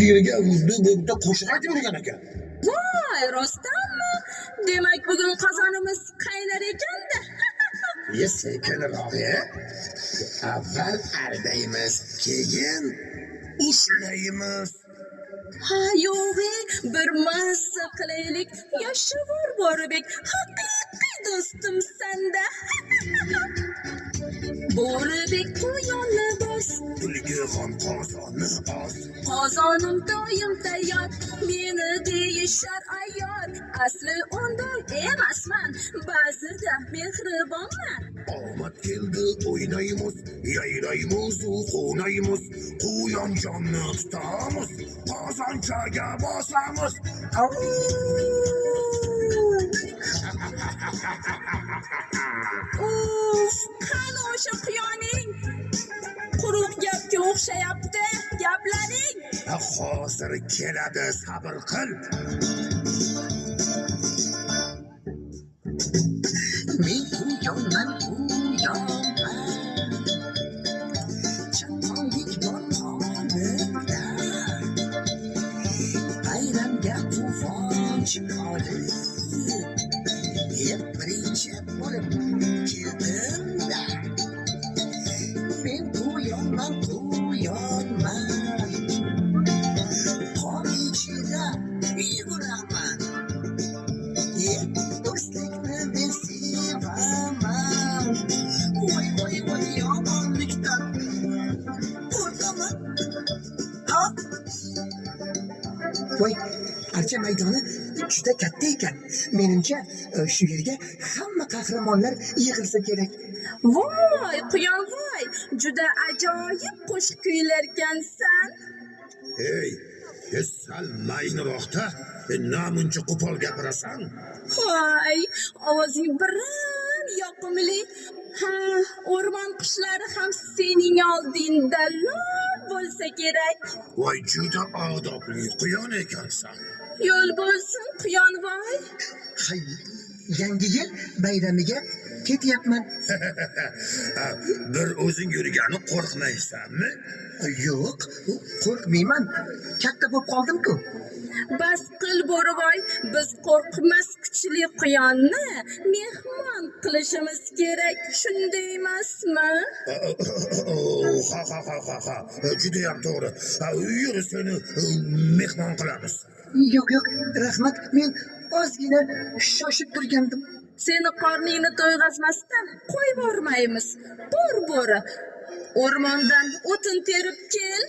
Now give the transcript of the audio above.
Yerga bitta qo'shiq aytib yurgan ekan. Voy, rostdanmi? Demak, bugun qozonimiz qaynar ekan-da. Ye, sekinroq, ye. Avval aldaymiz, keyin ushlaymiz. Ha, yo'q, bir mazza qilaylik. Yashavor Bo'ribek, haqiqiy do'stim sanda. Bo'ribek quyonni bos, Tulki xon qozonni os. Qozonim doim tayyor, meni deyishar ayyor. Asli unday emasman, ba'zida mehribonman. Omad keldi, o'ynaymiz, yayraymiz, quvnaymiz, quyonchonni tutamiz, qozonchaga bosamiz. Au! Uf, qani o'sha quyoning? Quruq gapga o'xshayapti, gaplaring. Hozir keladi, sabr qil. Men quyonman, quyonman. Chaqqonlik bor qonimda. Bayramga quvonch olib, birinchi bo'lib keldim-da. Men quyonman, quyonman. Qor ichida yuguraman. Do'stlikni men sevaman. Voy, voy, voy, yomonlikdan qo'rqaman. Ha? Voy, archa maydoni juda katta ekan. Menimcha, shu yerga hamma qahramonlar yig'ilsa kerak. Voy, quyon voy, juda ajoyib qo'shiq kuylarkansan. Ey, sal mayniroqda, namuncha qo'pol gapirasan. Voy, ovozing biram yoqimli. Ha, o'rmon qushlari ham sening oldingda lol bo'lsa kerak. Voy, juda odobli quyon ekansan. Yo'l bo'lsin, quyon voy. Hay, yangi yil bayramiga ketyapman. Bir o'zing yurgani qo'rqmaysanmi? Yo'q, qo'rqmayman. Katta bo'lib qoldim-ku. Bas qil Bo'rivoy, biz qo'rqmas kuchli quyonni mehmon qilishimiz kerak, shunday emasmi? Ha ha ha ha ha, judayam to'g'ri. Yur, seni mehmon qilamiz. Yo'q, yo'q, rahmat. Men ozgina shoshib turgandim. Seni qorningni to'yg'azmasdan qo'yib yubormaymiz. Bor bo'ri, o'rmondan o'tin terib kel.